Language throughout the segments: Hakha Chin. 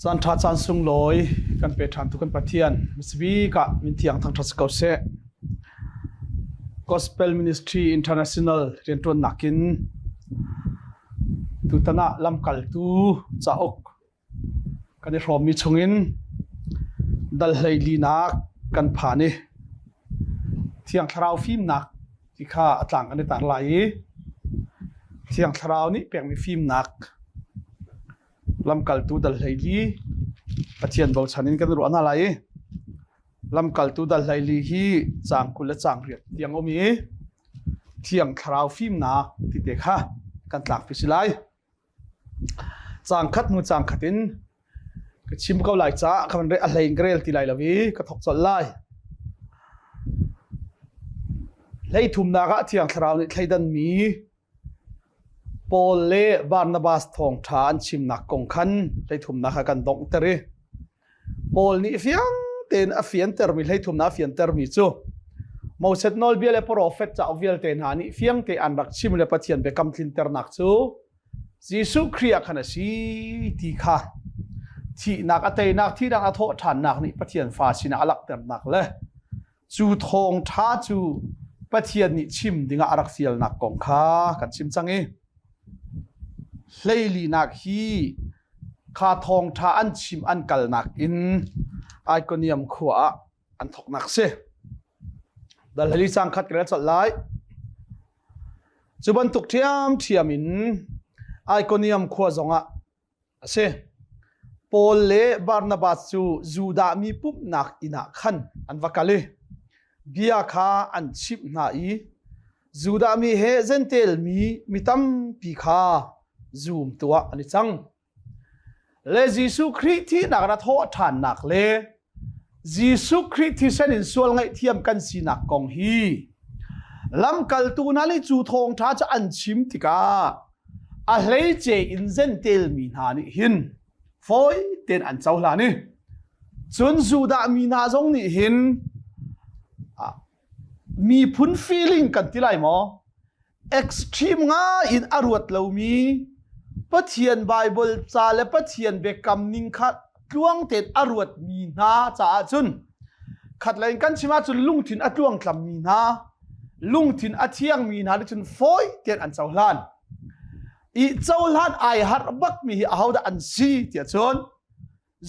Caan ṭha caan sunglawi kan pe ṭhan tu kan Pathian misbik ah min thiang thangṭhat si ko seh. Gospel Ministry International rianṭuannak in tutan ah lamkaltu cauk kan i hrawmmi chungin dal hleilinak kan phan i Thiang Thlarau fimnak ti kha a tlang kan i tar lai i Thiang Thlarau nih pekmi fimnak Lamkaltu dal 14 Pathian bochan in kan ruah hna lai i Lamkaltu dal 14 hi caang 20 le caang riat tiang um i Thiang Thlarau fimnak ti te kha kan tlakpi si lai. Caang khat hnu caang khat in ka chim ko lai caah ka van a hlei in ka rel ti lai lo i ka thawk colh lai. Hlei thumnak ah Thiang Thlarau nih thleidanmi Paul le Barnabas thawngṭha an chimnak kong khan hleithumnak kha kan donghter i Paul nih fiang tein a fiantermi hleithumnak a fiantermi cu Moses nawlbia le profet cauk vialte hna nih fiang te an rak chim le Pathian biakam tlinternak cu Jesuh Khrih ah khan a si ti kha thihnak a teinak thihnak a thawh ṭhannak nih Pathian fa sinah a langhternak le Cu thawngṭha cu Pathian nih chim dingah a rak fialnak kong kha kan chim cang i hleilinak hi kha thawngṭha an chim an kalnak in Ikonium khua ah an thawknak si. Dal hlei cang khat ka rel colh lai. Cu bantuk ṭhiamṭhiam in Ikonium khua zongah A si. Paul le Barnabas cu Judah mi pumhnak inn ah khan an va kal i bia kha an chimh hna i Judah mi he Jentail mi mi tampi kha zumtu ah an i cang. Le Jesuh Khrih thihnak in a thawh ṭhannak le Jesuh Khrih thisen in sual ngaihthiam kan sinak kong hi lamkaltu hna nih cu thawngṭha cu an chim tikah a hleice in Jentail mi hna nih hin fawi tein an cohlan i cun Judah mi hna zong nih hin miphun feeling kan ti lai maw extreme ngai in a ruat lomi Pathian Bible ca le Pathian biakam ning kha tluang tein a ruatmi hna caah cun khatlei in kan chim ahcun lungthin a tluangtlammi hna lungthin a thiangmi hna nih cun fawi tein an cohlan i cohlan ai harh bakmi hi ahodah an si tiah cun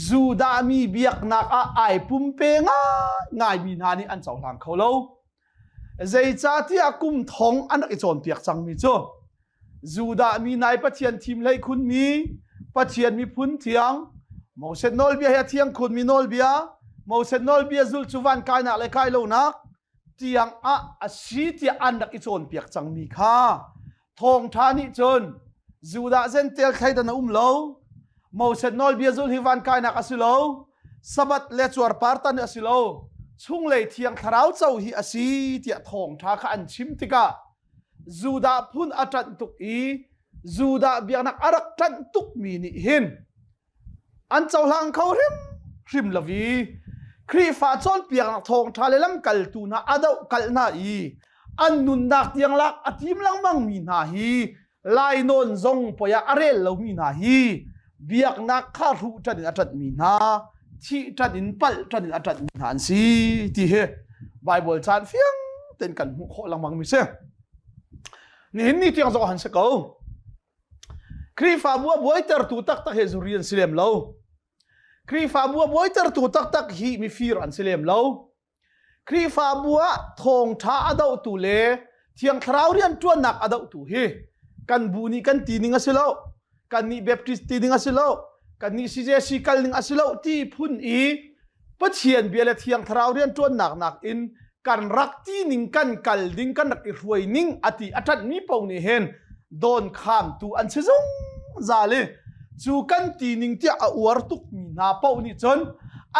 Judah mi biaknak ah ai pumpe ngaingaimi hna nih an cohlang kho lo. Zeicahtiah kum thong an rak i cawnpiak cangmi cu Judah mi nai Pathian thim hlei khunmi Pathian miphun thiang Moses nawlbia hi a thiang khunmi nawlbia Moses nawlbia zulh cu van kainak le kai lonak tiang ah a si tiah an rak i cawnpiak cangmi kha Thawngṭha nih cun Judah Jentail thleidan a um lo. Moses nawlbia zul hi van kainak a si lo. Sabbath le cuarpar tan a si lo. Chunglei thiang thlarau co hi a si tiah thawngṭha kha an chim tikah Judah phun a ṭanh tuk i Judah biaknak a rak ṭanh tukmi nih hin an cohlang kho hrimhrim lo i Khrihfa cawnpiaknak thawngṭha le lamkaltu hna a dohkalh hna i an nunnak tiang lak a tim lengmang mi hna hi lainawn zong poi ah a rel lomi hna hi biaknak kha hruh ṭan in a ṭanhmi hna thih ṭan in palh ṭan in a ṭanhmi hna an si ti hi Bible caan fiang tein kan hmuh khawh lengmang mi si. Nihin ni tiang zong han si ko. Khrihfabu a buaitertu taktak hi zuri an si lem lo. Khrihfabu a buaitertu taktak hi mifir an si lem lo. Khrihfabu ah thawngṭha a dohtu le Thiang Thlarau rianṭuannak a dohtu hi kan bu nih kan ti ning a si lo. Kan nih Baptist ti ding a si lo. Kan nih CJC kal ning a si lo ti phun i Pathian bia le Thiang Thlarau rianṭuannak nakin kan rak ti ning kan kal ding kan rak i hruai ning a ti a ṭanhmi paoh nih hin dawn khamtu an si zungzal i cu kan ti ning tiah a uar tukmi hna paoh nih cun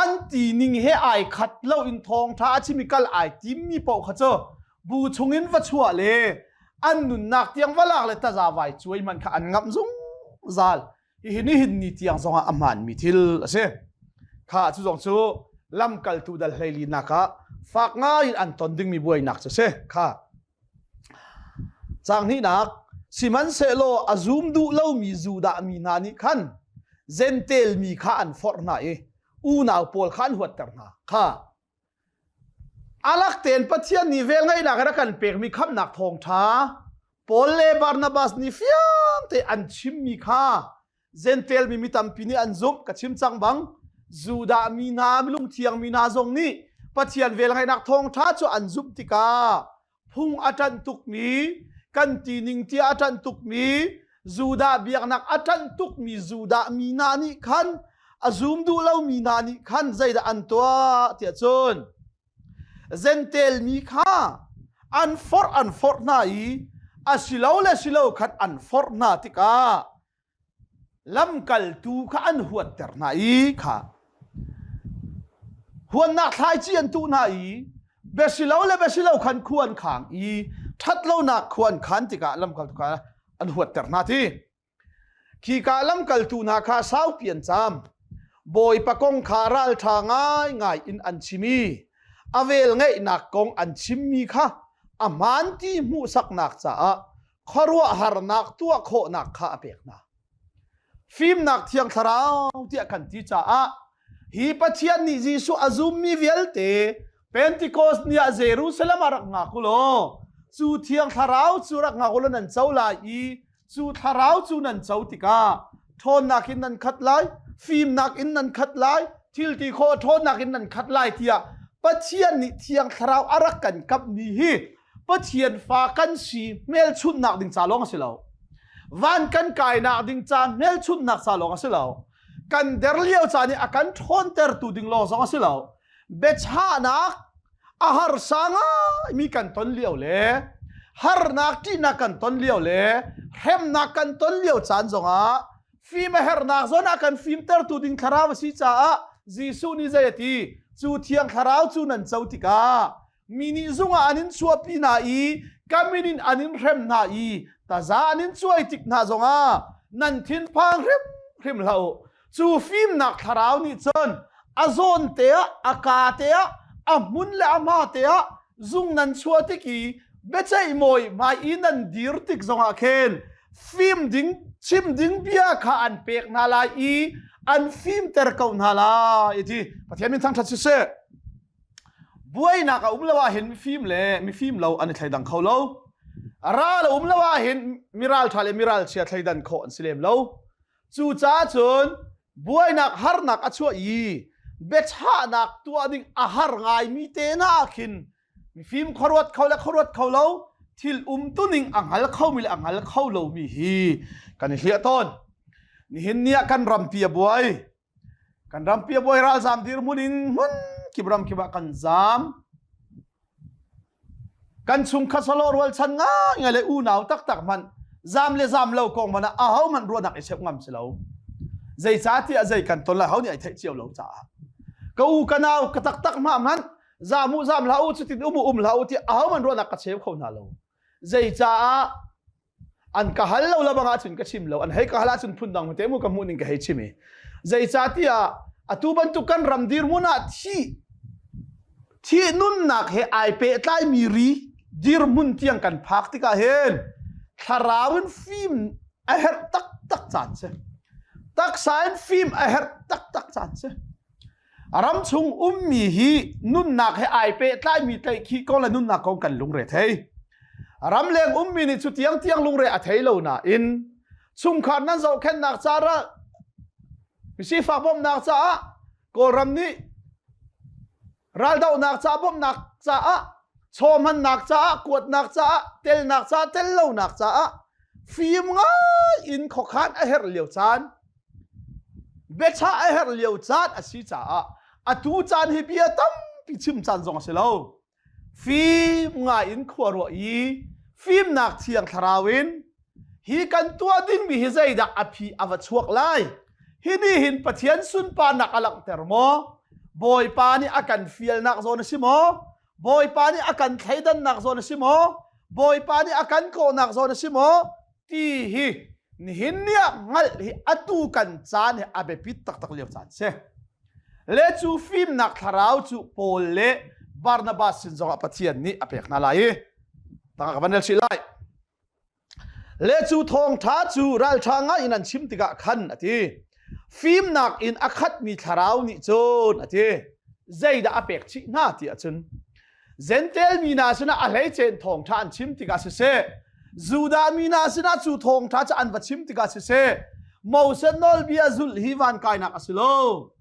an ti ning he ai khat lo in thawngṭha a chim i kal ai timmi paoh kha cu bu chungin va chuah le an nunnak tiang va lak le taza vai cuai man kha an ngamh zungzal. Hihi nihin ni tiang zongah a hmaanmi thil a si. Kha cu zong cu lamkaltu dal hleilinak ah fak ngai in an ton dingmi buainak cu a si. Kha caang hnihnak sihmanhsehlaw a zum duh lomi Judah mi hna nih khan. Jentail mi kha an forh hna i unau pawl kha an huatter hna kha. Alak tein Pathian nih velngeihnak in a kan pekmi khamhnak thawngṭha Paul le Barnabas nih fiang te an chimmi kha Jentail mi mi tampi nih an zumh ka chim cang bang Judah mi hna lungthiang mi hna zong nih Pathian velngeihnak thawngṭha cu an zumh tikah phung a ṭanh tukmi kan ti ning tiah a ṭanh tukmi Judah biaknak a ṭanh tukmi Judah mi hna nih khan a zum duh lomi hna nih khan zeidah an tuah tiah cun Jentail mi kha an forh an forh hna i a si lo le si lo khan an forh hna tikah lamkaltu kha an huatter hna i kha huannak thlaici an tuh hna i biasilo le biasilo khan khu an khang i ṭhatlonak khu an khan tikah lamkaltu kha an huatter hna ti khika lamkaltu hna kha saupi an caam Bawipa kong kha ralṭha ngaingai in an chim i a velngeihnak kong an chimmi kha a hmaan ti hmuhsaknak caah khuaruahharnak tuah khawhnak kha a pek hna. Fimnak thiang thlarau tiah kan ti caah hi Pathian nih Jesuh a zummi vialte Pentecost ni ah Jerusalem ah rak ngak u law cu thiang thlarau cu rak ngak u law nan co lai i cu thlarau cu nan co tikah ṭhawnnak in nan khat lai fimnak in nan khat lai thil ti khawh ṭhawnnak in nan khat lai tiah Pathian nih thiang thlarau a rak kan kamhmi hi Pathian fa kan si hmelchunhnak ding ca lawng a si lo. Van kan kainak ding ca hmelchunhnak ca lawng a si lo. Kan der lio ca nih a kan ṭhawntertu ding lawng zong a si lo. Biachahnak a harsa ngaimi kan ton lio le harnak ṭihnak kan ton lio le hremnak kan ton lio caan zongah fim a herhnak zawn ah kan fimtertu ding thlarau a si caah Jesuh nih zei a ti cu thiang thlarau cu nan co tikah mi nih zung ah an in chuahpi hna i ka min in an in hrem hna i taza an in cuai tik hna zongah nan thinphang hrimhrim hlah u cu fimnak thlarau nih cun a zawn te ah a ka te ah a hmun le a hma te ah zung nan chuah tik i biaceih mawi hmai i nan dir tik zongah khin fim ding chim ding bia kha an pek hna lai i an fimter ko hna lai ti Pathian min thangṭhat siseh Buainak a um lo ahhin mifim le mifim lo an i thleidang kho lo. Ral a um lo ahhin miralṭha le miralchia thleidan khawh an si lem lo. Cucaah cun buainak harnak a chuah i biachahnak tuah ding a har ngaimi te hna ah khin mifim khuaruat kho le khuaruat kho lo thil umtuning a hngal khomi le a hngal kho lomi hi kan i hliah tawn. Nihin ni ah kan rampi a buai. Kan rampi a buai ralzam dirhmun in hmun kip ram kip ah kan zam. Kan chungkhat solo rualchan ngai le unau taktak hmanh zam le zam lo kong hmanh ah aho hmanh ruahnak i cheuh ngam si lo. Zeicahtiah zei kan ton lai ho nih ai theih cio lo caah. Ka u ka nau ka taktak hma hmanh zam u zam hlah u cutin um u um hlah u ti aho hmanh ruahnak ka cheu kho hna lo. Zeicaah an ka hal lo labang ahcun ka chim lo an hei ka hal ahcun phundang te mu ka hmuh ning ka hei chim i zeicahtiah atu bantuk kan ram dirhmun ah thi thi nunnak he ai pehtlaimi ri dirhmun tiang kan phak tikah hin thlarau in fim a herh taktak caan si taksa in fim a herh taktak caan si Ram chung ummi hi nunnak he ai pehtlaimi tlaihkhih kong le nunnak kong kan lungre thei. Ramleng ummi nih cu tiang tiang lungre a thei lo nain chungkhar nan zohkhenhnak caah sifak bawmhnak caah Kawlram nih raldohnak caah bawmhnak caah chawhmannak caah kuatnak caah telnak caah tellonak caah fim ngai in khuakhan a herh lio caan Biachah a herh lio caan a si caah atu caan hi bia tampi chim caan zong a si lo. Fim ngai in khua ruah i fimnak thiang thlarau in hi kan tuah dingmi hi zeidah a phi a va chuak lai? Hi nih hin Pathian sunparnak a langhter maw? Bawipa nih a kan fialnak zawn a si maw? Bawipa nih a kan thleidannak zawn a si maw? Bawipa nih a kan kawhnak zawn a si maw? Ti hi nihin ni ah hngalh hi atu kan caan hi a biapit taktak lio caan si. Le cu fimnak thlarau cu Paul le Barnabas sin zongah Pathian nih a pek hna lai i tangah ka van rel chih lai. Le cu thawngṭha cu ralṭha ngai in an chim tikah khan a ti. Fimnak in a khatmi thlarau nih cun a ti zeidah a pek chih hna ti ahcun Jentail mi hna sinah a hleicein thawngṭha an chim tikah siseh Judah mi hna sinah cu thawngṭha cu an va chim tikah siseh Moses nawlbia zulh hi van kainak a si lo.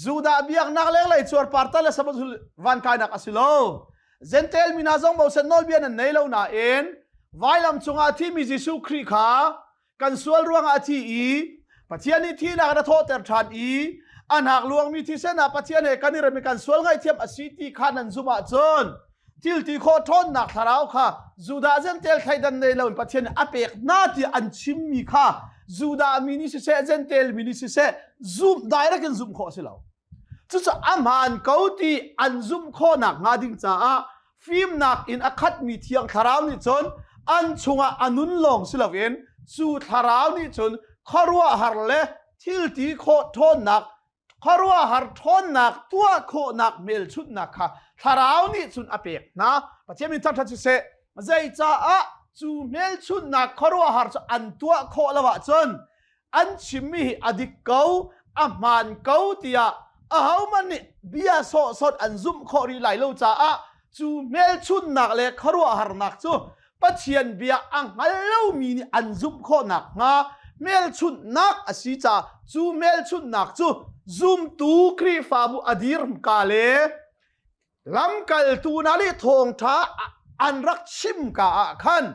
Judah biaknak lenglei cuarpartan le sabbath zulh van kainak a si lo. Jentail mi hna zong Moses nawlbia nan nei lo nain vailam cungah a thimi Jesuh Khrih kha kan sual ruangah a thi i Pathian nih thihnak in a thawhter ṭhan i a hnak luangmi thisen ah Pathian he kan i rem i kan sual ngaihthiam a si ti kha nan zumh ahcun thil ti khawh ṭhawnnak thlarau kha Judah Jentail thleidan nei loin Pathian nih a pek hna tiah an chimmi kha Judah mi nih siseh Jentail mi nih siseh zumh direct in zumh khawh a si lo. Cucu a hmaan ko ti an zumh khawhnak hnga ding caah fimnak in a khatmi thiang thlarau nih cun an chungah a nun lawng si loin cu thlarau nih cun khuaruahhar le thil ti khawh ṭhawnnak khuaruahhar ṭhawnnak tuah khawhnak hmelchunhnak kha thlarau nih cun a pek hna. Pathian min thangṭhat siseh zeicaah cu hmelchunhnak khuaruahhar cu an tuah khawh lo ahcun an chimmi hi a dik ko a hmaan ko tiah ahohmanh nih bia sawhsawt an zumh khawh rih lai lo caah cu hmelchunhnak le khuaruahharnak cu Pathian bia a hngal lomi nih an zumh khawh nakhnga hmelchunhnak a si caah cu hmelchunhnak cu zumtu Khrihfabu a dirka le Lamkaltu hna nih thawngṭha an rak chim ka ah khan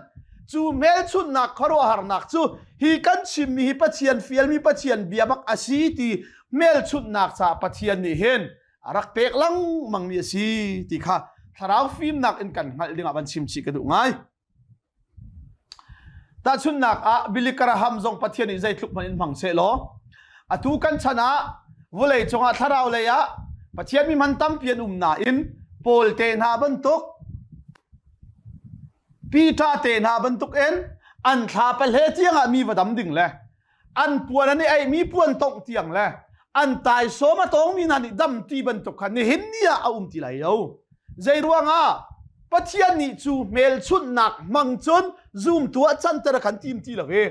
cu hmelchunhnak khuaruahharnak cu hi kan chimmi hi Pathian fialmi Pathian bia bak a si ti hmelchunhnak caah Pathian nih hin a rak pek lengmangmi a si ti kha thlarau fimnak in kan hngalh dingah van chim chih ka duh ngai. Tahchunhnak ah Billy Graham zong Pathian nih zeitluk hmanh in hmang sehlaw atu kan chan ah vawlei cungah thlarau lei ah Pathian mi hman tampi an um nain Paul te hna bantuk Peter te hna bantuk in an thla pahle tiang ah mi va dam ding le an puan an i eimi puan tongh tiang le an taisawm a tawngmi hna nih dam ti bantuk kha nihin ni ah a um ti lai lo. Zei ruangah Pathian nih cu hmelchunhnak hmang cun zumtu ah canter a kan tim ti lo i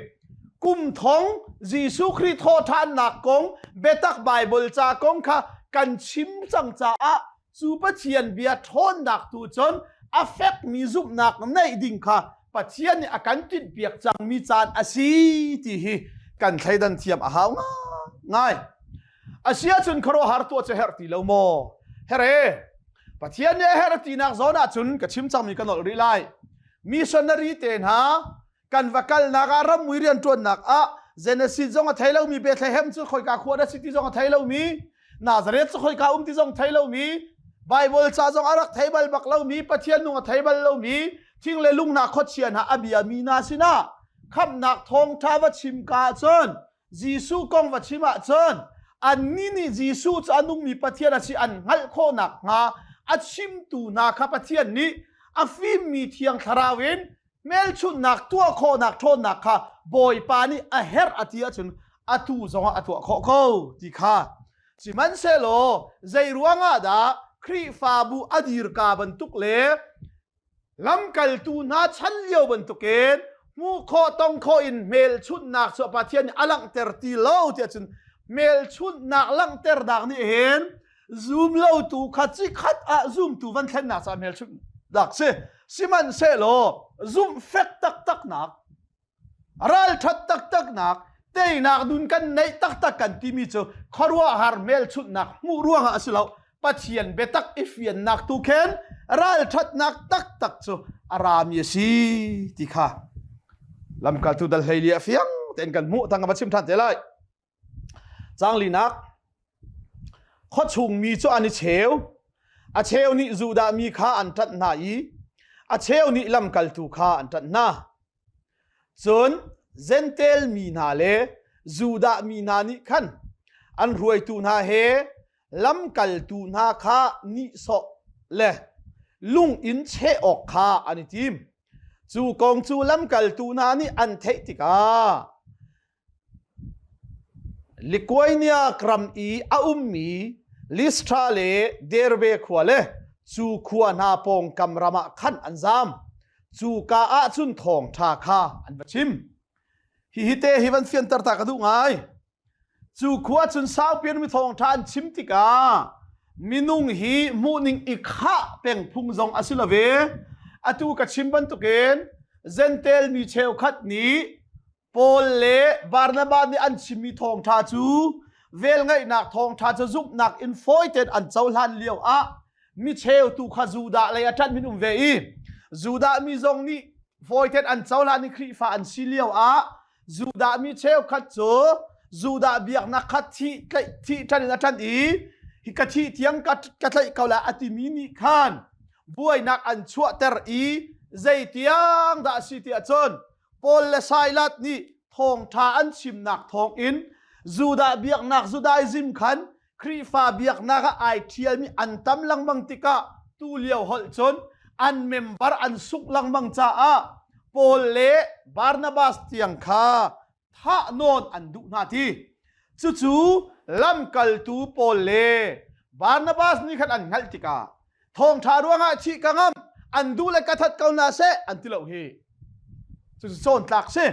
kum thong Jesuh Khrih thawhṭhannak kong biatak Baibal ca kong kha kan chim cang caah cu Pathian bia ṭhawnnak tu cun a fekmi zumhnak neih ding kha Pathian nih a kan tinhpiak cangmi caan a si ti hi kan thleidan thiam a hau ngai. A si ahcun khuaruahhar tuah cu herh ti lo maw? Here, Pathian nih a herh tinak zawn ahcun ka chim cangmi ka nolh rih lai. Missionary te hna kan va kalnak ah rammui rianṭuannak ah Genesis zong a thei lomi Bethlehem cu khoika khua dah si ti zong a thei lomi Nazareth cu khoika um ti zong thei lomi Bible ca zong a rak thei bal bak lomi Pathian nung a thei bal lomi thing le lung hna khuachia hna a biami hna sinah khamhnak thawngṭha va chim ka ahcun Jesuh kong va chim ahcun annih nih Jesuh cu a nungmi Pathian a si an hngalh khawh nakhnga a chimtu hna kha Pathian nih a fimmi Thiang Thlarau in hmelchunhnak tuah khawhnak ṭhawnnak kha Bawipa nih a herh a ti ahcun atu zongah a tuah khawh ko ti kha sihmanhsehlaw zei ruangah dah Khrihfabu a dirka bantuk le lamkaltu hna chan lio bantukin hmuh khawh tong khawh in hmelchunhnak cu Pathian nih a langhter ti lo tiah cun hmelchunhnak langhternak nih hin zum lotu kha cikhat ah zumtu van thlennak caah hmelchunhnak si sihmanhsehlaw zumh fek taktaknak ralṭhat taktaknak teinak nun kan neih taktak kan timi cu khuaruahhar hmelchunhnak hmuh ruangah a si lo Pathian biatak i fiannak tu khin ralṭhatnak taktak cu a rami a si ti kha lamkaltu dal hlei li a fiang tein kan hmuh tang va chim ṭhan te lai Caang linak khuachung mi cu an i cheu. A cheu nih Judah mi kha an ṭanh hna i a cheu nih lamkaltu kha an ṭanh hna. Cun Jentail mi hna le Judah mi hna nih khan an hruaitu hna he lamkaltu hna kha nihsawh le lung in cheh awk kha an i tim. Cu kong cu lamkaltu hna nih an theih tikah Likonia ram i a ummi Listra le Derbe khua le cu khua hna pawngkam ram ah khan an zam. Cuka ah cun thawngṭha kha an va chim. Hihi te hi van fianter ta ka duh ngai. Cu khua cun saupi mi thawngṭha an chim tikah minung hi hmuhning i khah peng phung zong a si lo ve. Atu ka chim bantukin Jentail mi cheukhat nih Paul le Barnabas nih an chimmi thawngṭha cu velngeihnak thawngṭha cu zumhnak in fawi tein an cohlan lio ah mi cheu tu kha Judah lei a ṭanh min um ve i Judah mi zong nih fawi tein an cohlan i Khrihfa an si lio ah Judah mi cheukhat cu Judah biaknak kha thih tlaih thih ṭan in a ṭan i hi ka thih tiang ka ka tlaih ko lai a timi nih khan buainak an chuahter i zeitiang dah a si tiah cun Paul le Silas nih thawngṭha an chimnak thawngin Judah biaknak Judaism khan Khrihfa biaknak ah ai ṭhialmi an tam lengmang tikah tu lio holh cun an member an sungh lengmang caah Paul le Barnabas tiang kha thah nawn an duh hna ti. Cucu lamkaltu Paul le Barnabas nih khan an hngalh tikah thawngṭha ruangah thih ka ngamh an duh le ka that ko hna seh an ti lo hi. Cucu cawntlak si.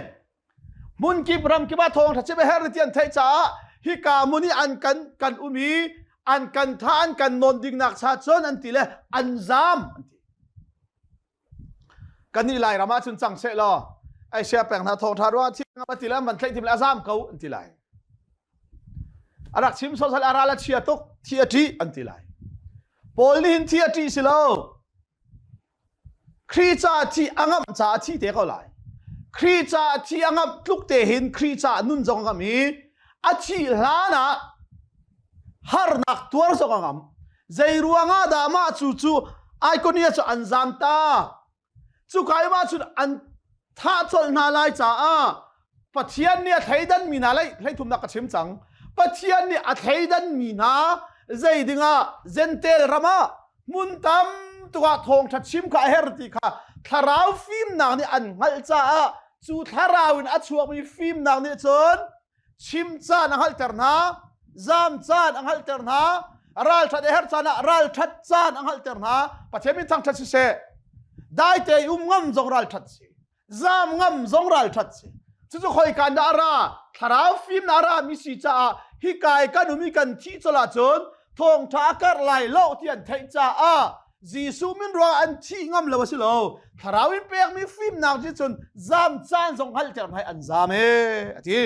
Hmunkip ramkip ah thawngṭha chim a herh ti an theih caah hika hmun i an kan kan um i an kan tha an kan nawn dingnak cha cun an ti le an zaam an ti. Kannih Lairam ah cun cang seh law Asia peng hna thawngṭha ruangah thih ngam a ti le an van thlaih tim le a zaam ko an ti lai. A rak chim sawsal a ral a chia tuk thi a ṭih an ti lai. Paul nih hin thi a ṭih si lo. Khrih caah thih a ngamh caah thi te ko lai. Khrih caah thih a ngamh tluk te hin Khrih caah nun zong a ngamh i a thih hlan ah harnak tuar zong a ngamh. Zei ruangah dah mah cu cu Ikonia cu an zam ta? Cuka i mah cun an thah colh hna lai caah Pathian nih a thleidan mi hna lei hleithumnak ka chim cang. Pathian nih a thleidan mi hna zei dingah Jentail ram ah hmun tam tuk ah thawngṭha chim kha a her ti kha thlarau fimnak nih an hngalh caah cu thlarau in a chuakmi fimnak nih cun chim caan a hngalhter hna zam caan a hngalhter hna ralṭhat a herh caan ah ralṭhat caan a hngalhter hna Pathian min thangṭhat siseh daite um ngam zong ralṭhat si zam ngam zong ralṭhat si cucu khoika dah a ra thlarau fimnak a ra mi si caah hika i kan um i kan thih colh ahcun thawngṭha a karh lai lo ti an theih caah Jesuh min ruang an thih ngam lo a si lo thlarau in pekmi fimnak nih cun zam caan zong hngalhter hna an zam e a ti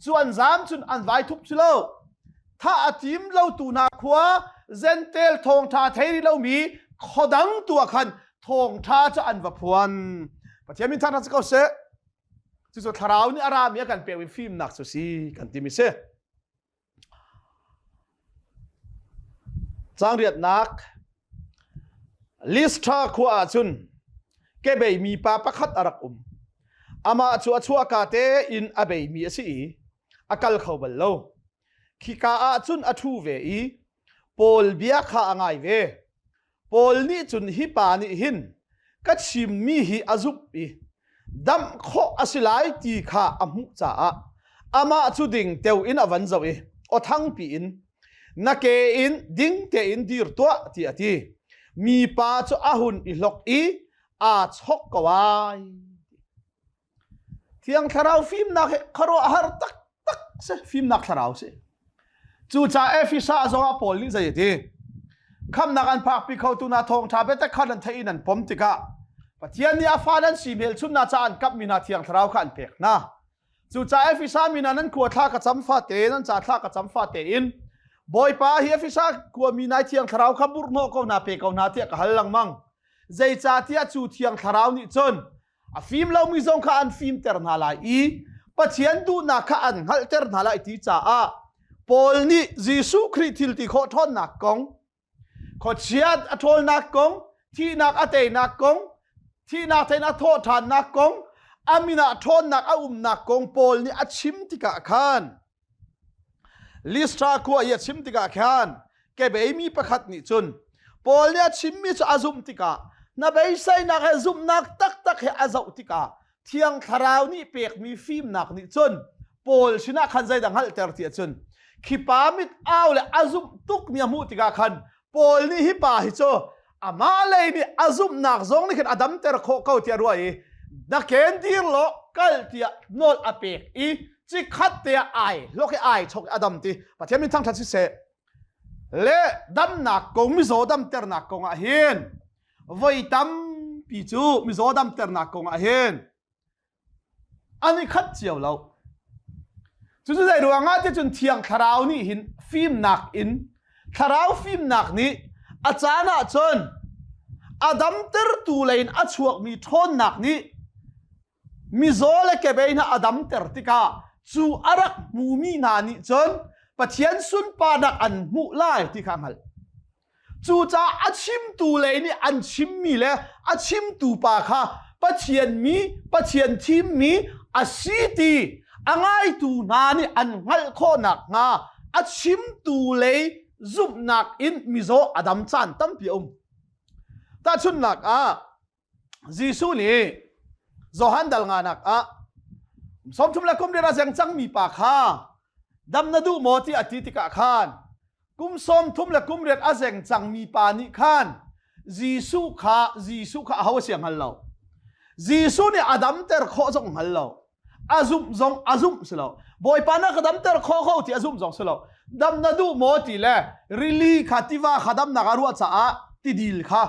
cu an zam cun an vai thup si lo thah a tim lo tu hna khua Jentail thawngṭha thei rih lomi khuadang tu ah khan thawngṭha cu an va phuan Pathian min thangṭhat si ko seh cucu thlarau nih a rami a kan pekmi fimnak cu si kan timi si Caang riatnak Listra khua ah cun kebei mipa pakhat a rak um. Amah cu a chuahka tein a beimi a si i a kal kho bal lo. Khika ah cun a ṭhu ve i Paul bia kha a ngai ve. Paul nih cun hi pa nih hin ka chimmi hi a zumh i damh khawh a si lai ti kha a hmuh caah amah cu ding teo in a van zoh i aw thangpi in na ke in ding tein dir tuah tiah a ti. Mipa cu a hun i hlok i aa chok ko ai. Thiang Thlarau fimnak hi khuaruahhar taktak si, fimnak thlarau si. Cucaah Efesa zongah Paul nih zei a ti? Khamnak an phakpi khotu hna thawngṭha biatak kha nan theih in nan pom tikah Pathian nih a fa nan si hmelchunhnak caah an kamhmi hna Thiang Thlarau kha an pek hna. Cucaah Efesa mi hna nan khua thla ka cam fate, nan ca thla ka cam fate in Bawipa hi Efesa khuami nai Thiang Thlarau kha burhnawh ko hna pe ko hna tiah ka hal lengmang. Zeicahtiah cu Thiang Thlarau nih cun a fim lomi zong kha an fimter hna lai i Pathian duhnak kha an hngalhter hna lai ti caah Paul nih Jesuh Khrih thil ti khawh ṭhawnnak kong khuachiat a ṭhawlnak kong thihnak a teinak kong thihnak tein a thawh ṭhannak kong a min ah ṭhawnnak a umnak kong Paul nih a chim tikah khan Listra khua i a chim tikah khan kebeimi pakhat nih cun Paul nih a chimmi cu a zumh tikah na beiseinak he zumhnak taktak he a zoh tikah Thiang Thlarau nih pekmi fimnak nih cun Paul sinah khan zeidah hngalhter ti ahcun khi pa mit au le a zumh tukmi a hmuh tikah khan Paul nih hi pa hi cu amah lei nih a zumhnak zong nih khan a damter khawh ko tiah ruah i na ken dir law kal tiah nawl a pek i. Cikhat te ah ai hlok i ai chok i a dam ti. Pathian min thangṭhat siseh. Le damnak kong mizaw damternak kong ah hin voi tampi cu mizaw damternak kong ah hin an i khat cio lo. Cucu zei ruangah ti cun Thiang Thlarau nih hin fimnak in Thlarau fimnak nih a caan ah cun a damtertu lei in a chuakmi ṭhawnnak nih mizaw le kebei hna a damter tikah cu a rak hmumi hna nih cun Pathian sunparnak an hmuh lai ti kha a hngalh. Cucaah a chimtu lei nih an chimmi le a chimtu pa kha Pathian mi, Pathian thimmi a si ti a ngaitu hna nih an hngalh khawh nakhnga a chimtu lei zumhnak in mizaw a dam caan tampi a um. Tahchunhnak ah, Jesuh nih Johan dal nganak ah 30 le kum riat a zeng cangmi pa kha dam na duh maw ti a ti tikah khan kum 30 le kum riat a zeng cangmi pa nih khan Jesuh kha Jesuh kha aho a si a hngal lo. Jesuh nih a damter khawh zong hngal lo. A zumh zong a zumh si lo. Bawipa na ka damter khawh ko ti a zumh zong si lo. Dam na duh maw ti le rili kha tiva kha damnak a ruah caah tidil kha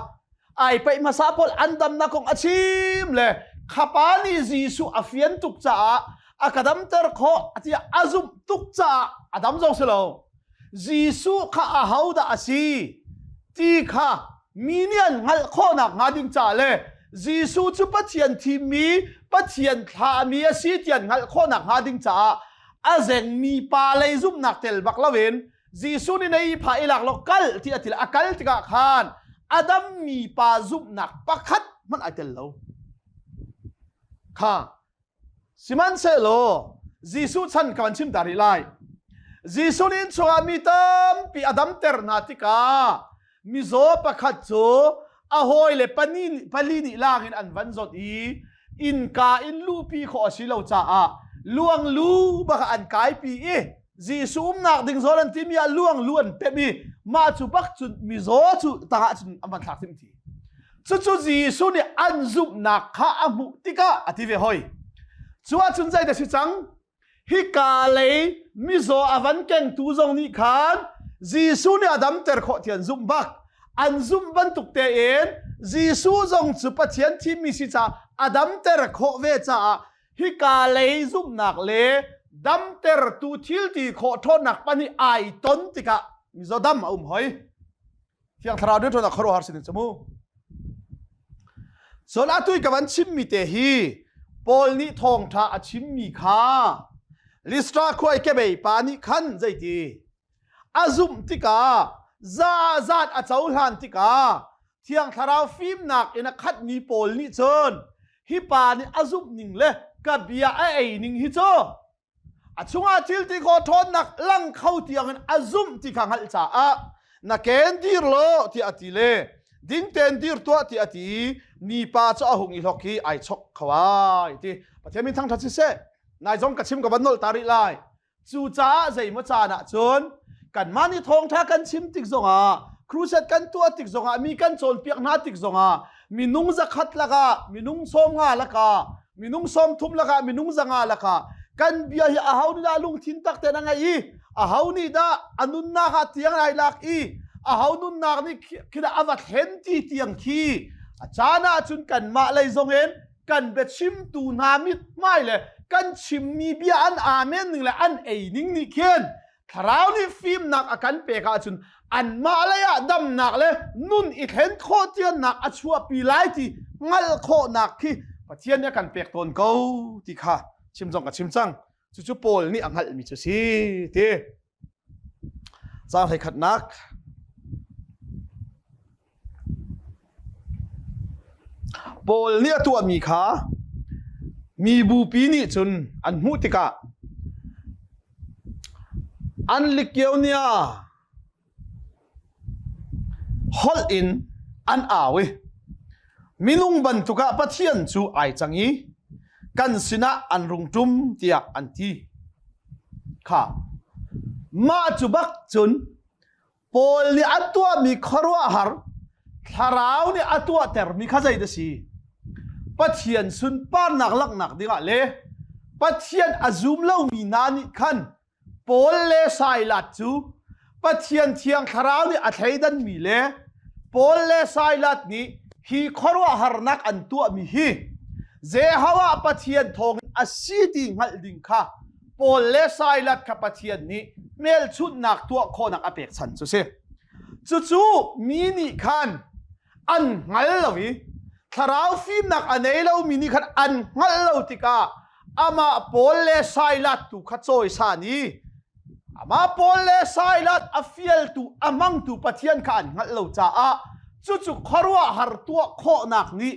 ai paih hmasa pawl an damnak kong a chim le khapa nih Jesuh a fian tuk caah a ka damter khawh tiah a zumh tuk caah a dam zong si lo. Jesuh kha ahodah a si ti kha mi nih an hngalh khawhnak hnga ding caah le Jesuh cu Pathian thimmi Pathian thlahmi a si ti an hngalh khawhnak hnga ding caah a zengmi pa lei zumhnak tel bak loin Jesuh nih na pha i lak law kal ti a ti a kal tikah khan a dammi pa zumhnak pakhat hmanh ai tel lo. Kha Sihmanhsehlaw Jesuh chan ka van chim ta rih lai. Jesuh nih innchungah mi tampi a damter hna tikah mizaw pakhat cu a hawile pali nih laang in an van zawt i innka in luhpi khawh a si lo caah luanglu bak ah an kaipi i Jesuh umnak ding zawn an timi ah luanglu an pemh i mah cu bak cun mizaw cu tangah cun an van thlak timh ti. Cucu Jesuh nih an zumhnak kha a hmuh tikah a ti ve hoi. Cu ahcun zeidah si cang? Hika lei mizaw a van kengtu zong nih khan Jesuh nih a damter khawh ti an zumh bak. An zumh bantuk tein Jesuh zong cu Pathian thimmi si caah a damter khawh ve caah hika lei zumhnak le damtertu thil ti khawh ṭhawnnak pahnih ai ton tikah mizaw dam a um hoi. Thiang Thlarau nih ṭhawnnak khuaruahhar sin in cu mu. Cun atu i ka van chimmi te hi Paul nih thawngṭha a chimmi kha Listra khua i kebei pa nih khan zeiti a zumh tikah za zat a cohlan tikah Thiang Thlarau fimnak in a khatmi Paul nih cun hi pa nih a zumh ning le ka bia a ei ning hi cu A chungah thil ti khawh ṭhawnnak lang kho tiangin a zumh ti kha hngalh caah na ken dir law tiah a ti le ding tein dir tuah tiah a ti i mipa cu a hung i hlok i ai chok kho ai ti Pathian min thangṭhat siseh nai zong ka chim ka van nolh ta rih lai cucaah zeimaw caan ah cun kanmah nih thawngṭha kan chim tik zongah crusade kan tuah tik zongah mi kan cawnpiak hna tik zongah minung zakhat lakah minung 50 lakah minung 30 lakah minung 500 lakah kan bia hi aho nih dah lungthin tak tein a ngaih i aho nih dah a nunnak ah tiang ai lak i aho nunnak nih khi dah a va thlen ti tiang khi a caan ah cun kanmah lei zong in kan biachimtu hna mithmai le kan chimmi bia an amen ning le an ei ning nih khin Thlarau nih fimnak a kan pek ahcun anmah lei ah damnak le nun i thlen khawh tiannak a chuahpi lai ti hngalh khawhnak khi Pathian nih a kan pek tawn ko ti kha chim zong ka chim cang. Cucu Paul nih a hngalhmi cu si ti. Caang hleikhatnak Paul nih a tuahmi kha mi bupi nih cun an hmuh tikah an Likionia holh in an au i minung bantuk ah Pathian cu ai cang i kan sinah an rung ṭum tiah an ti. Kha mah cu bak cun Paul nih a tuahmi khuaruahhar thlarau nih a tuahtermi kha zei dah si? Pathian sunparnak langhnak dingah le Pathian a zum lomi hna nih khan Paul le Silas cu Pathian thiang thlarau nih a thleidanmi le Paul le Silas nih hi khuaruahharnak an tuahmi hi Jehovah Pathian thawngin a si ti hngalh ding kha Paul le Silas kha Pathian nih hmelchunhnak tuah khawhnak a pek chan cu si. Cucu mi nih khan an hngal lo i thlarau fimnak a nei lomi nih khan an hngalh lo tikah amah Paul le Silas tu kha cawisan i amah Paul le Silas a fialtu a hmangtu Pathian kha an hngalh lo caah cucu khuaruahhar tuah khawhnak nih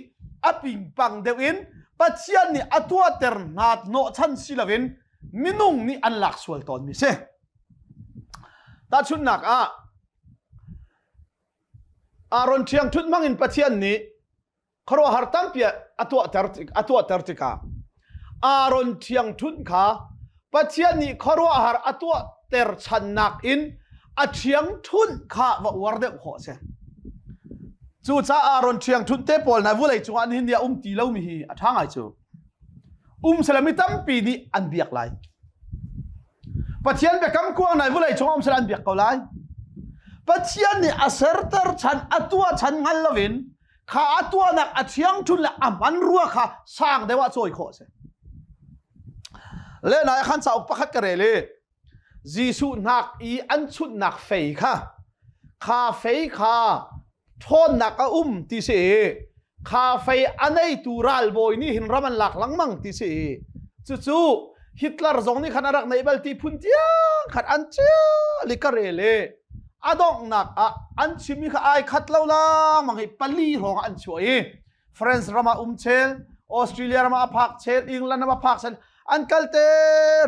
a pingpang deuh in Pathian nih a tuahter hna hnawhchan si loin minung nih an lak sual tawnmi si. Tahchunhnak ah Aaron ṭhiangṭhunh hmangin Pathian nih khuaruahhar tampi a tuahter a tuahter tikah Aaron ṭhiangṭhunh kha Pathian nih khuaruahhar a tuahter channak in a ṭhiangṭhunh kha va uar deuh khawh a si. Cucaah Aaron ṭhiangṭhunh te pawl hna vulei cungah nihin ni ah um ti lomi hi a ṭha ngai cu. Um sela mi tampi nih an biak lai. Pathian biakam kuang nai vulei chung um sela an biak ko lai. Pathian nih a serter chan a tuah chan hngal loin kha a tuahnak a thiang thun le a hman rua kha sang deuh ah cawi khawh a si. Le nai khan cauk pakhat ka rel i Jesuh hnak i an chunhnak fei kha kha fei kha ṭhawnnak a um ti si i kha fei a neitu ralbawi nih hin ram an lak lengmang ti si i cucu Hitler zong nih khan a rak neih bal ti phun tiang khan an cia li ka rel i a donghnak ah an chimmi kha ai khat lo lang hi pali hrawng an chuah i France ram ah um chel Australia ram ah a phak chel England ram ah phak chel an kal te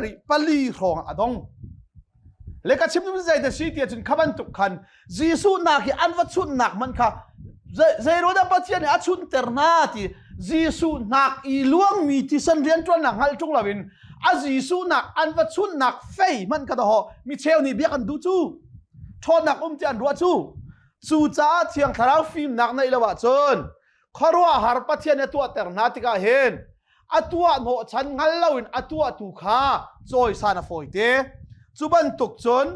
rih pali hrawng a dong le ka chim zei te si ti cun kha bantuk khan Jesuh nak hi an va chunnak man kha zei ro dah Pathian nih a chunter hna ti Jesuh nak i luangmi thisen rianṭuannak hngalh ṭung loin a Jesuh nak an va chunnak fei hmanh kha daw mi cheu nih biak an duh cu ṭhawnnak um ti an ruah cu cucaah Thiang Thlarau fimnak neih lo ahcun khuaruahhar Pathian a tuahter hna tikah hin a tuah hnawhchan hngal loin a tuahtu kha cawisan a fawite. Cu bantuk cun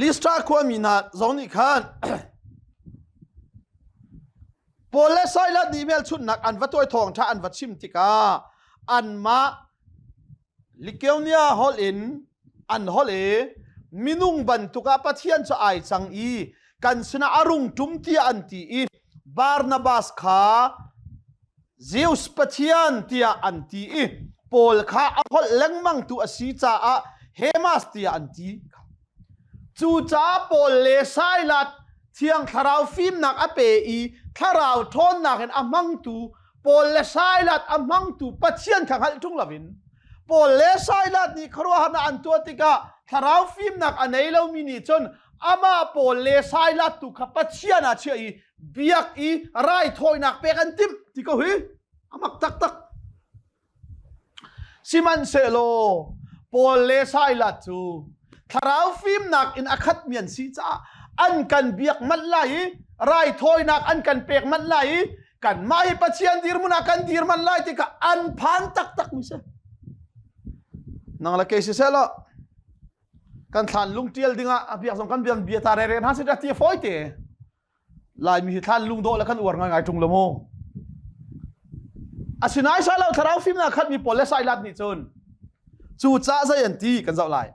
Listra khuami hna zong nih khan Paul le Silas nih hmelchunhnak an va tuai thawngṭha an va chim tikah anmah Likeonia holh in an holh i minung bantuk ah Pathian cu ai cang i kan sinah a rung ṭum tiah an ti i Barnabas kha Zeus pathian tiah an ti i Paul kha a holh lengmangtu a si caah Hermas tiah an ti. Cucaah Paul le Silas Thiang Thlarau fimnak a pe i Thlarau ṭhawnnak in a hmangtu Paul le Silas a hmangtu Pathian kha hngalh ṭung loin Paul le Silas nih khuaruahharnak an tuah tikah thlarau fimnak a nei lomi nih cun amah Paul le Silas tu kha Pathian ah chiah i biak i raithawinak pek an timh ti ko hi a mak taktak. Sihmanhsehlaw Paul le Silas cu thlarau fimnak in a khatmi an si caah an kan biak manh lai i raithawinak an kan pek manh lai i kanmah hi Pathian dirhmun ah kan dir manh lai ti kha an phan taktakmi si. Nang le kei siseh law kan thlan lung ṭial dingah a biak zong kan biak bia ta rere hna si ti fawi te. Laimi hi thlan lungdawh le kan uar ngaingai ṭung lo mu. Asinain sai lo thlarau fimnak khatmi pawl le sailat nih cun cu ca zei an ti kan zoh lai.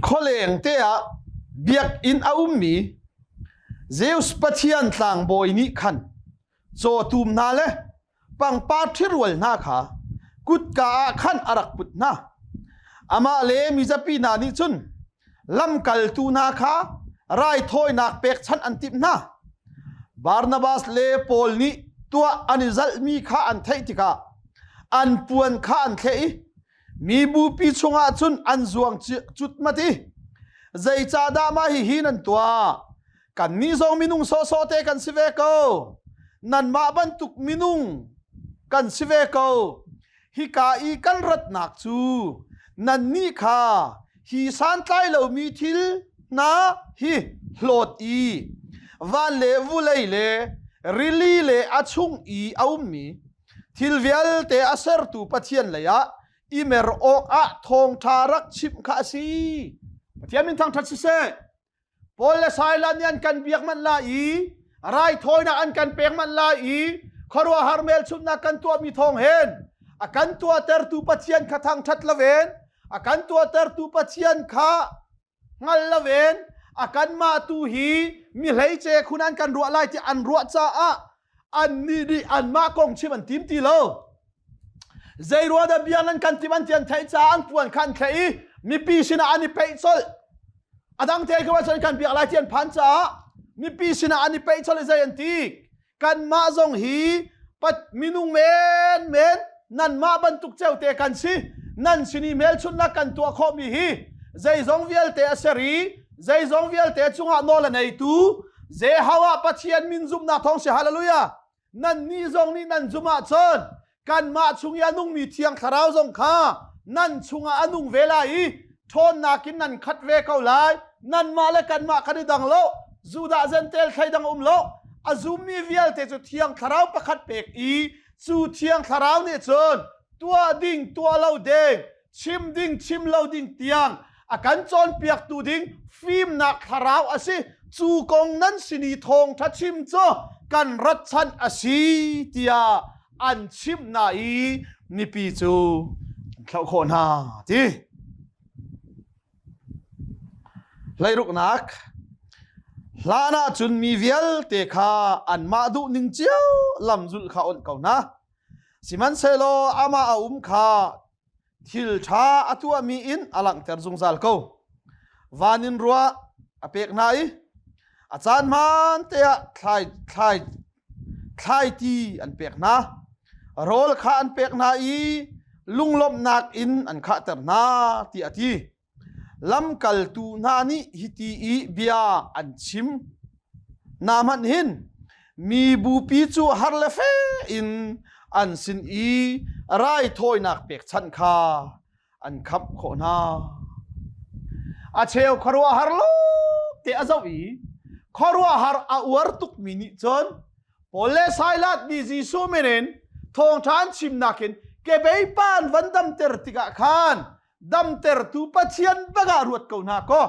Khualeng te ah biakinn a ummi Zeus pathian tlangbawi nih khan cawtum hna le pangpar ṭhirual hna kha kutka ah khan a rak put hna. Amah le mizapi hna nih cun lamkaltu hna kha raithawinak pekchanh an timh hna. Barnabas le Paul nih tuah an i zalhmi kha an theih tikah an puan kha an thleh i mi bupi chungah cun an zuang cutmat i zeicahdah mah hihi nan tuah? Kannih zong minung sawhsawh te kan si ve ko. Nanmah bantuk minung kan si ve ko. Hika i kan ratnak cu nannih kha hi santlai lomi thil hna hi hlawt i. van le vulei le rili le a chung i a ummi thil vialte a sertu Pathian lei ah i mer awk ah thawngṭha rak chimh kha a si. Pathian min thangṭhat siseh. Paul le Silas nih an kan biak manh la i raithawinak an kan pek manh la i khuaruahhar hmelchunhnak kan tuahmi thawng hin a kan tuahtertu Pathian kha thangṭhat loin a kan tuahtertu Pathian kha hngal loin a kanmah tu hi mi hleice khun an kan ruah lai ti an ruah caah annih nih anmah kong chim an tim ti lo. Zei ruah dah bia nan kan tim an ti an theih caah an puan kha an thleh i mipi sinah an i peih colh. A dang te kha cun kan biak lai ti an phan caah mipi sinah an i peih colh i zei an ti. Kanmah zong hi pat minung men men nanmah bantuk ceu te kan si. Nan sin i hmelchunhnak kan tuah khawhmi hi zeizong vialte a ser i zeizong vialte cungah nawl a neitu Jehovah Pathian min zumhnak thawng si hallelujah nannih zong nih nan zumh ahcun kanmah chung i a nungmi thiang thlarau zong kha nan chungah a nung ve lai i ṭhawnnak in nan khat ve ko lai nanmah le kanmah kan i dang lo Judah Gentel thleidang um lo a zummi vialte cu thiang thlarau pakhat pek i cu thiang thlarau nih cun tuah ding tuah lo ding chim ding chim lo ding tiang a kan cawnpiaktu ding fimnak thlarau a si cu kong nan sin i thawngṭha chim cu kan rat chan a si tiah an chimh hna i mipi cu an thlauh khawh hna ti Hleiruknak Hlan ah cun mi vialte kha anmah duh ning cio lam zulh kha onh ko hna. Sihmanhsehlaw amah a um kha thil ṭha a tuahmi in a langhter zungzal ko. Van in ruah a pek hna i a caan hmaan te ah thlai, thlai, thlaiti an pek hna. Rawl kha an pek hna i lunglawmhnak in an khahter hna tiah a ti. Lamkaltu hna nih hiti i bia an chim na hmanh hin mi bupi cu har le fe in an sin i raithawinak pekchanh kha an khamh khawh hna. A cheu khuaruahhar lo te a zoh i khuaruahhar a uar tukmi nih cun Paul le Silas nih Jesuh min in thawngṭha an chimnak in kebei pa an van damter tikah khan damtertu Pathian bak ah ruat ko hna kaw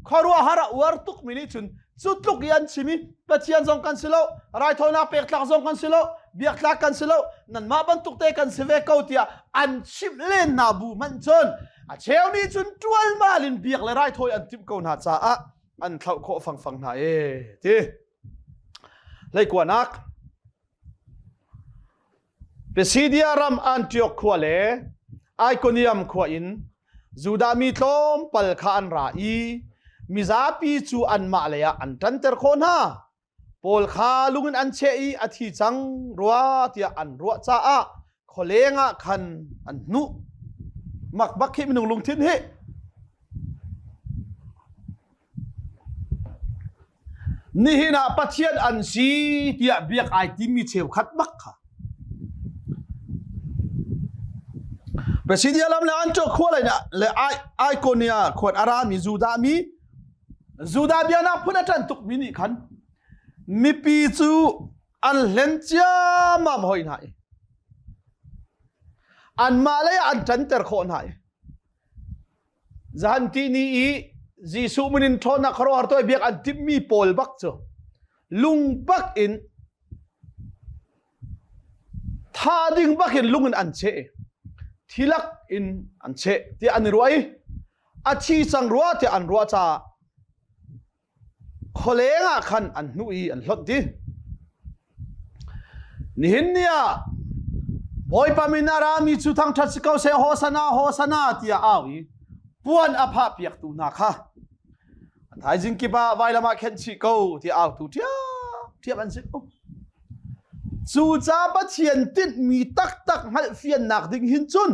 khuaruahhar a uar tukmi nih cun cu tluk i an chim i Pathian zong kan si lo raithawinak pek tlak zong kan si lo biak tlak kan si lo nanmah bantuk te kan si ve ko tiah an chimh len hna bu hmanh cun a cheu nih cun ṭualmal in biak le raithawi an timh ko hna caah an thlauh khawh fangfang hna e ti hleikuanak Pisidia ram Antioch khua le Ikonium khua in Judah mi tlawmpal kha an ra i mizapi cu anmah lei ah an ṭanter khawh hna. Paul kha lung in an cheh i a thi cang rua tiah an ruah caah khualeng ah khan an hnuh. Mak bak hi minung lungthin hi. Nihin ah Pathian an si tiah biak ai timmi cheukhat bak kha. Pisidia lam le Antioch khua lei le Ikonia khuan a rami Judah mi Judah biaknak phun a ṭan tukmi nih khan mipi cu an hlen ciammam hoi hna i anmah lei ah an ṭanter khawh hna i Zahan ti ni i Jesuh min in ṭhawnnak khuaruahhar tuah biak an timhmi pawl bak cu lung bak in tha ding bak in lung in an cheh thilak in an cheh tiah an i ruah i a thi cang rua tiah an ruah caah khualeng ah khan an hnuh i an hlonh ti. Nihin ni ah Bawipa min a rami cu thangṭhat si ko seh Hosana Hosana tiah au i puan a phah piaktu hna kha a thaizing kip ah vailam ah khenh chih ko tiah autu ṭhiamṭhiam an si ko. Cu ca Pathian tinhmi taktak hngalhfiannak ding hin cun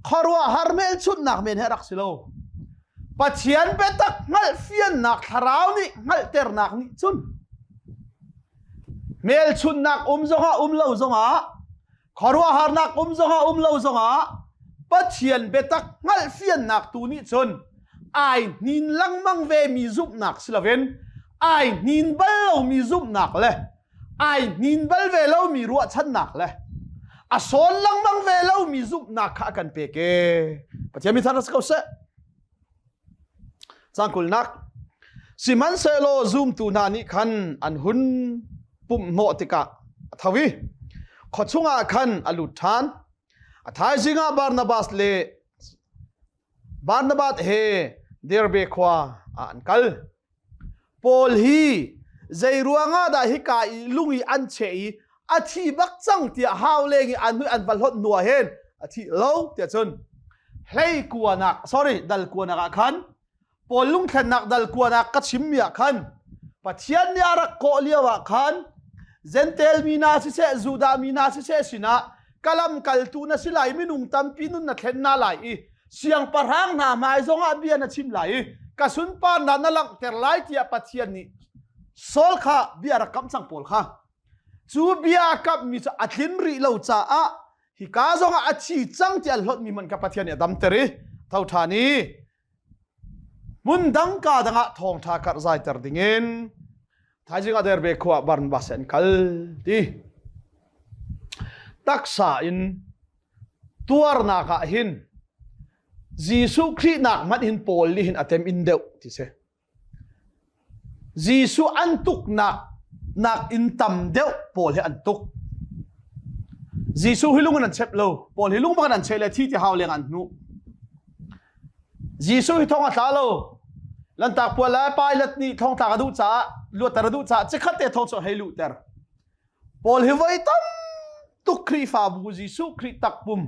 khuaruahhar hmelchunhnak men he rak si lo. Pathian biatak hngalhfiannak thlarau nih hngalhternak nih cun hmelchunhnak um zongah um lo zongah khuaruahharnak um zongah um lo zongah Pathian biatak hngalhfiannak tu nih cun ai hnin lengmang ve mi zumhnak si loin. Ai hnin bal lomi zumhnak le ai hnin bal ve lomi ruahchannak le a sawn lengmang ve lomi zumhnak kha a kan pek e. Pathian mi thar si ko seh. Cang kulnak Sihmanhsehlaw zumtu hna nih khan an hun pumh hnawh tikah a tho i khua chungah khan a lut ṭhan. A thaizing ah Barnabas le Barnabas he Derbe khua ah an kal. Paul hi zei ruangah dah hika i lung i an cheh i a thi bak cang tiah hau leng i an an va hlonh hnu ah hin a thi lo tiah cun hlei kuanak sorry dal kuanak ah khan Paul lungthlennak dal kuanak ka chimmi ah khan Pathian nih a rak kawh lio ah khan Jentail mi hna siseh Judah mi hna siseh sinah ka lamkaltu na si lai minung tampi nun na thlen na lai i siangpahrang hna hmai zongah bia na chim lai i ka sunparnak na langhter lai tiah Pathian nih Saul kha bia rak kamh cang pawl kha cu bia kamhmi cu a tlin rih lo caah hika zongah a thi cang tiah an hlawtmi hmanh kha Pathian nih a damter i tho ṭhan i hmun dang ka dang ah thawngṭha karh zaiter dingin thaizing ah Derbe khua ah Barnabas an kal ti taksa in tuarnak ah hin Jesuh Khrih nak hmanh hin Paul nih hin a tem in deuh ti si. Jesuh an tuknak nak in tam deuh Paul hi an tuk. Jesuh hi lung in an chep lo. Paul hi lung bak in an cheh le thi ti hau leng an hnuh. Jesuh hi thong a tla lo. Lantak pual le Pilate nih thong tlak a duh caah luatter a duh caah chikkhat te thong cu hei luhter. Paul hi voi tam tuk Khrihfabu Jesuh Khrih takpum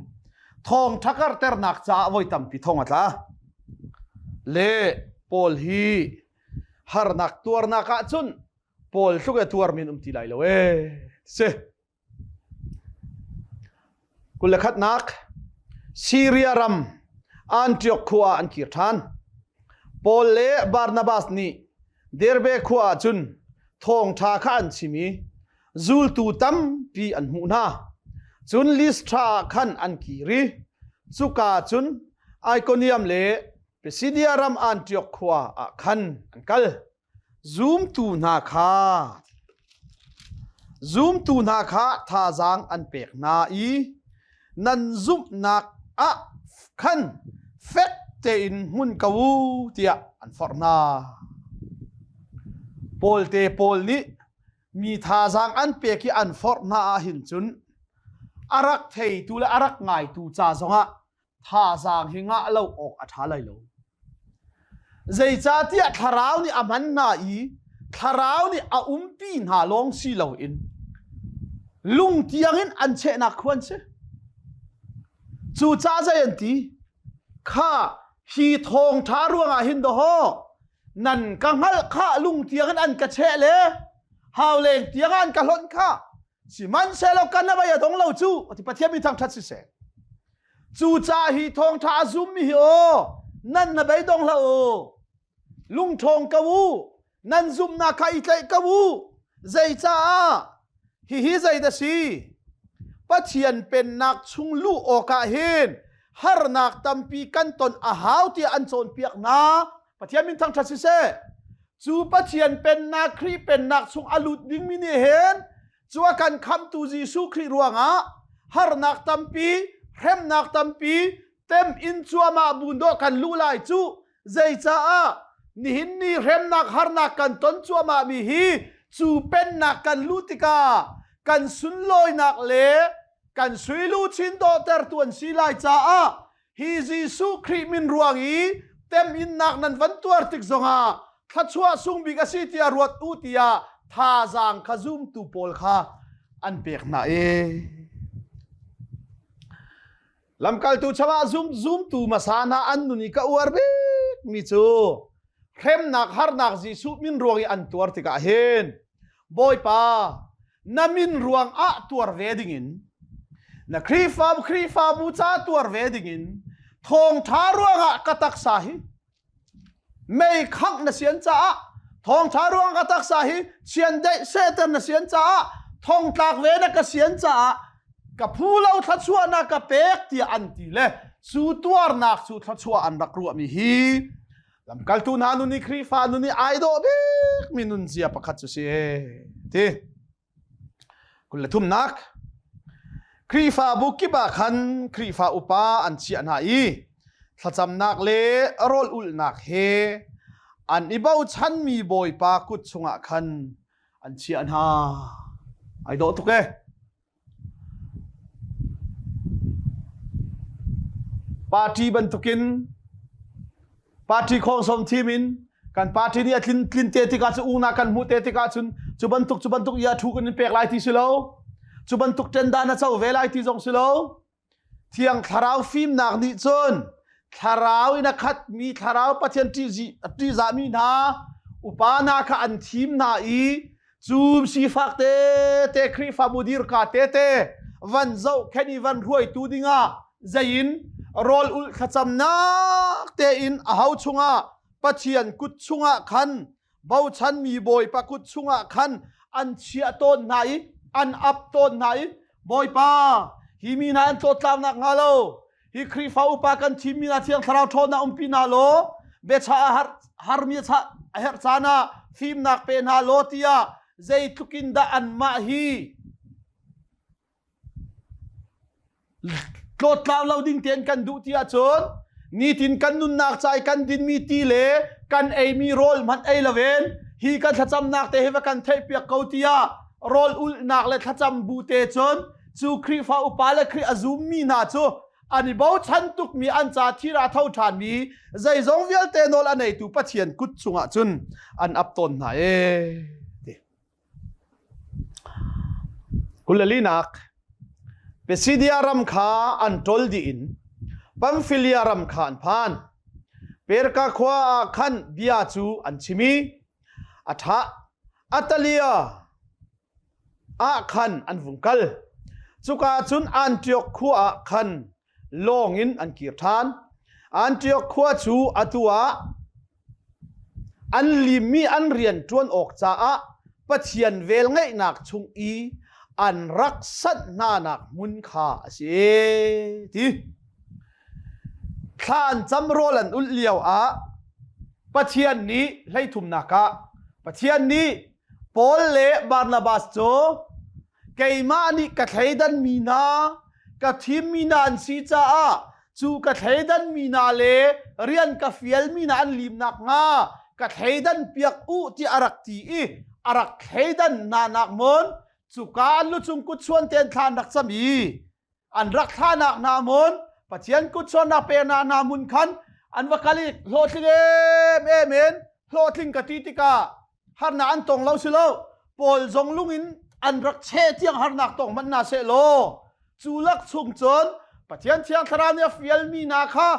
thawng ṭhakarternak caah voi tampi thong a tla. Le Paul hi harnak tuarnak ahcun Paul tluk e tuarmi an um ti lai lo ee. Si. 21nak Syria ram Antioch khua ah an kir ṭhan. Paul le Barnabas nih Derbe khua ah cun thawngṭha kha an chim i zultu tampi an hmuh hna. Cun Listra ah khan an kir i cuka cun Ikonium le Pisidia ram Antioch khua ah khan an kal. Zumtu hna kha zumtu hna kha thazaang an pek hna i nan zumhnak ah khan fek tein hmun ko u tiah an forh hna. Paul te pawl nih mi thazaang an pek i an forh hna ahhin cun a rak theitu le a rak ngaitu ca zongah thazaang hi ngah lo awk a ṭha lai lo. Zeicahtiah thlarau nih a hman hna i thlarau nih a umpi hna lawng si loin lung tiangin an chehnak khu an si. Cucaah zei an ti? Kha hi thawngṭha ruangah hin dawhaw nan ka hngalh kha lung tiangin an ka cheh le hauleng tiangah an ka hlonh kha Sihmanhsehlaw kan a a dong lo cu ati Pathian mi thangṭhat siseh. Cucaah hi thawngṭha a zummi hi aw nan na beidong hlah u. Lungṭhawng ko u. Nan zumhnak kha i tlaih ko u. Zeicaah hihi zeidah si? Pathian pennak chung luh awkah hin harnak tampi kan ton a hau tiah an cawnpiak hna. Pathian min thangṭhat siseh. Cu Pathian pennak Khrih pennak chung a lut dingmi nih hin cu a kan khamtu Jesuh Khrih ruangah harnak tampi, hremnak tampi, tem in cuahmah bu dawh kan luh lai cu zeicaah nihin ni hremnak harnak kan ton cuahmah mi hi cu pennak kan luh tikah kan sunlawinak le kan suiluchin dawhtertu an si lai caah Hi Jesuh Khrih min ruang i teminnak nan van tuar tik zongah thluachuah sung bik a si tiah ruat u tiah thazaang kha zumtu pawl kha an pek hna i lamkaltu chungah zum zumtu hmasa hna an nun i ka uar bik mi cu hremnak harnak Jesuh min ruang i an tuar tikah hin Bawipa na min ruang ah tuar ve dingin na Khrihfa Khrihfabu ca tuar ve dingin thawngṭha ruangah ka taksa hi mei khangh na sian caah thawngṭha ruang ka taksa hi chiandeih sehter na sian caah thongtlak ve na ka sian caah ka phu lo thluachuahnak ka pek tiah an ti le cu tuarnak cu thluachuah an rak ruahmi hi. Lamkaltu hna nun i Khrihfa nun i ai dawh bik mi nunzia pakhat cu si ti. 23nak Khrihfabu kip ah khan Khrihfa upa an chiah hna i thlacamnak le rawl ulhnak he an i bochanmi Bawipa kut chungah khan an chiah hna. Ai dawh tuk ee. Party bantukin party khawngsawm thim in kan party nih a tlin tlin te tikah cu ungnak kan hmuh te tikah cun cu bantuk cu bantuk ia thu kan in pek lai ti si lo cu bantuk ṭendan a co ve lai ti zong si lo Thiang Thlarau fimnak nih cun thlarau in a khatmi thlarau Pathian ṭihzahmi hna upa hna kha an thim hna i cu sifak tete Khrihfabu dirka tete van zohkhenh i van hruaitu dingah zeiin rawl ulh thlacamnak tein a ho chungah Pathian kut chungah khan bochanmi Bawipa kut chungah khan an chiah tawn hna i an ap tawn hna i Bawipa hi mi hna an tlawttlaunak hnga lo hi Khrihfa upa kan thimmi hna Thiang Thlarau ṭhawnnak umpi hna law biachah a har harmi a a herh caan ah fimnak pe hna law tiah zeitluk in dah anmah hi Tlawttlau lo ding tein kan duh ti ahcun nitin kan nunnak ca i kan dinmi ti le kan eimi rawl hmanh ei loin hi kan thlacamnak te hi va kan theihpiak ko tiah rawl ulhnak le thlacam bu te cun cu Khrihfa upa le Khrih a zummi hna cu an i bochan tukmi an ca thir ah tho ṭhanmi zeizong vialte nawl a neitu Pathian kut chungah cun an ap tawn hna ee. 24nak Pisidia ram kha an ṭol dih in Pamfilia ram kha an phan. Perka khua ah khan bia cu an chim i a ṭha Atalia ah khan an vung kal. Cuka cun Antioch khua ah khan lawng in an kir ṭhan. Antioch khua cu atu ah an limmi an rian ṭuan awk caah Pathian velngeihnak chung i an rak sanh hnanak hmun kha a si ti. Thla an cam rawl an ulh lio ah Pathian nih hleithumnak ah Pathian nih Paul le Barnabas cu keimah nih ka thleidanmi hna ka thimmi hna an si caah cu ka thleidanmi hna le rian ka fialmi hna an lim nakhnga ka thleidan piak u tiah a rak ti i a rak thleidan hna nak mawn cuka an lucung kutchuan tein thla an rak cam i an rak thlahnak hna hmun Pathian kutchuannak peknak hna hmun khan an va kal i hlawhtling em em in hlawhtling ka ti tikah harnak an tong lo si lo Paul zong lung in an rak cheh tiang harnak tong hmanh hna seh law cu lak chung cun Pathian Thiang Thlarau nih a fialmi hna kha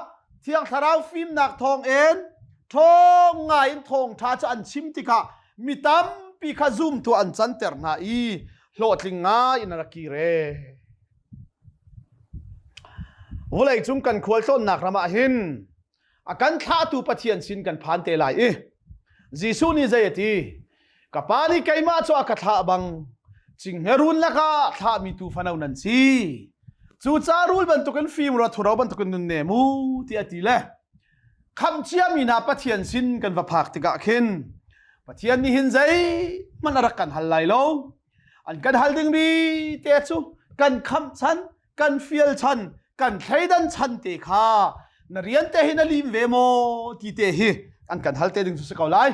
Thiang Thlarau fimnak thawngin ṭhawng ngai in thawngṭha cu an chim tikah mi tampi kha zumtu an canter hna i hlawhtling ngai in a rak kir e. Vawlei cung kan khualtlawnnak ram ah hin a kan thlahtu Pathian sin kan phan te lai i Jesuh nih zei a ti? Ka pa nih keimah cu a ka thlah bang cinghngerun lakah thlahmi tu fano nan si. Cucaah rul bantukin fim rua thuro bantukin nun ne mu ti a ti le khamh ciami hna Pathian sin kan va phak tikah khin Pathian nih hin zeihmanh a rak kan hal lai lo. An kan hal dingmi te cu kan khamh chan, kan fial chan, kan thleidan chan te kha na rian te hi na lim ve maw ti te hi an kan hal te ding cu si ko lai.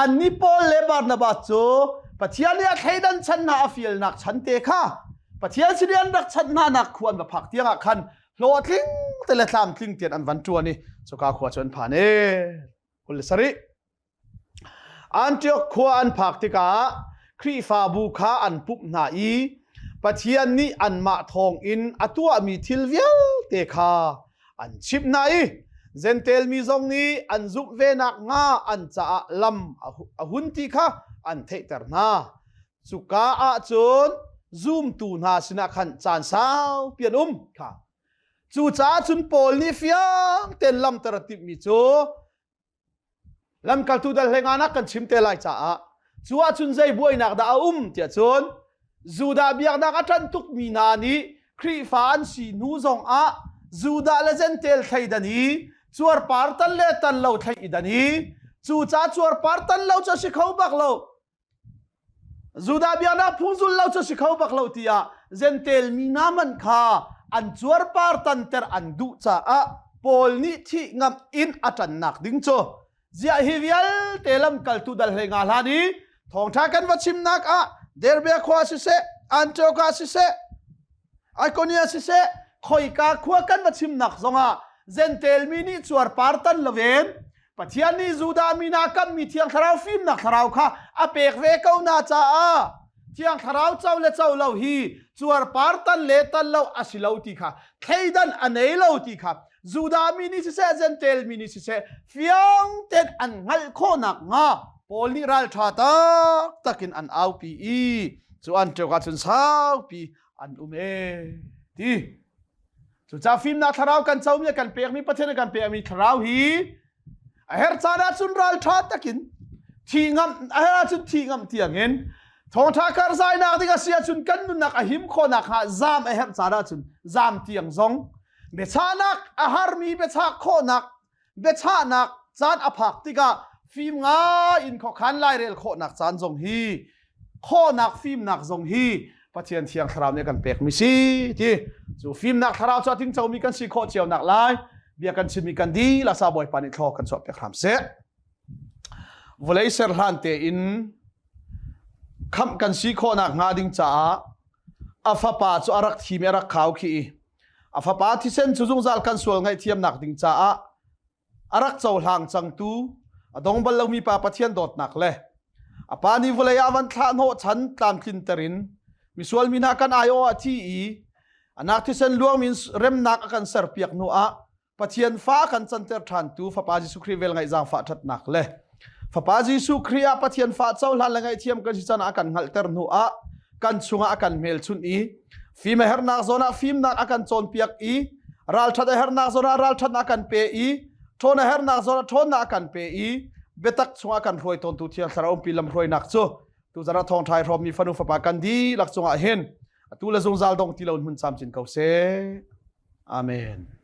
Anni Paul le Barnabas cu Pathian nih a thleidan chan hna a fialnak chan te kha Pathian sin i an rak chanh hna nak khu an va phak tiangah khan hlawhtling te le tlamtling tian an van ṭuan i cuka khua cu an phan e 27 Antioch khua an phak tikah Khrihfabu kha an pumh hna i Pathian nih anmah thawngin a tuahmi thil vialte kha an chimh hna i Jentail mi zong nih an zumh ve nakhnga an caah lam a hun ti kha an theihter hna. Cuka ah cun zumtu hna sinah khan caan saupi an um kha. Cucaah cun Paul nih fiang tein lamter a timhmi cu Lamkaltu dal hlenganak kan chim te lai caah cu ahcun zei buainak dah a um tiah cun Judah biaknak a ṭanh tukmi hna nih Khrihfa an si hnu zongah Judah le Jentail thleidan i Cuarpar tan le tan lo thlei i dan i cu ca cuarpar tan lo cu si kho bak lo. Judah biaknak phung zul lo cu si kho bak lo tiah Gentel mi hna man kha an cuarpar tanter an duh caah Paul nih thih ngamh in a ṭannak ding cu ziah hi vialte lamkaltu dal hlei nga hlan i thawngṭha kan va chimnak ah Derbe khua siseh Antioch ah siseh Ikonia siseh khoika khua kan va chimnak zongah Gentel mi nih cuarpar tan loin Pathian nih Judah mi hna kammi Thiang Thlarau fimnak thlarau kha a pek ve ko hna caah Thiang Thlarau co le co lo hi cuarpar tan le tan lo a si lo ti kha thleidan a nei lo ti kha Judah mi nih siseh Gentile mi nih siseh fiang tein an hngalh khawhnak hnga Paul nih ralṭha taktak in an aupi i cu an ṭek ahcun saupi an um ee ti. Cucaah fimnak thlarau kan comi le kan pekmi Pathian kan pekmi thlarau hi a herh caan ahcun ralṭha takin thi ngam a herh ahcun thi ngam tiangin thawngṭha karzainak ding a si ahcun kan nunnak a him khawhnak hnga zaam a herh caan ahcun zaam tiang zong biachahnak a harmi biachah khawhnak biachahnak caan a phak tikah fim ngai in khuakhan lairel khawhnak caan zong hi khawhnak fimnak zong hi Pathian thiang thlarau nih a kan pekmi si ti cu fimnak thlarau cu a tingcomi kan si khawh cio nak lai bia kan chimmi kan dihlak sa Bawipa nih thlaw kan chuah piak hram seh vawlei ser hlan tein khamh kan si khawhnak hnga ding caah a fapa cu a rak thim i a rak khau khi i A fapa thisen cu zungzal kan sual ngaihthiamnak ding caah a rak cohlang cangtu a dong bal lomi pa Pathian dawtnak le a pa nih vawlei ah van thlah hnawh chan tlamtlinter in misual mi hna kan aiawh ah thi i anak thisen luangmi remnak a kan serpiak hnu ah Pathian fa kan canter ṭhantu Fapa Jesuh Khrih vel ngaih zaangfah ṭhatnak le Fapa Jesuh Khrih ah Pathian fa cohlan le ngaihthiam kan si can a kan hngalhter hnu ah kan chungah a kan hmelchunh i fim a hernak zawn ah fimnak a kan cawnpiak i ralṭhat a hernak zawn ah ralṭhatnak a kan pe i ṭhawn a hernak zawn ah ṭhawnnak a kan pe i biatak chungah kan hruai tawntu Thiang Thlarau umpi lamhruainak cu tuzan ah thawngṭha i hrawmmi fanu fapa kan dihlak cungah hin atu le zungzal dong ti lo in hmun camcin ko seh. Amen.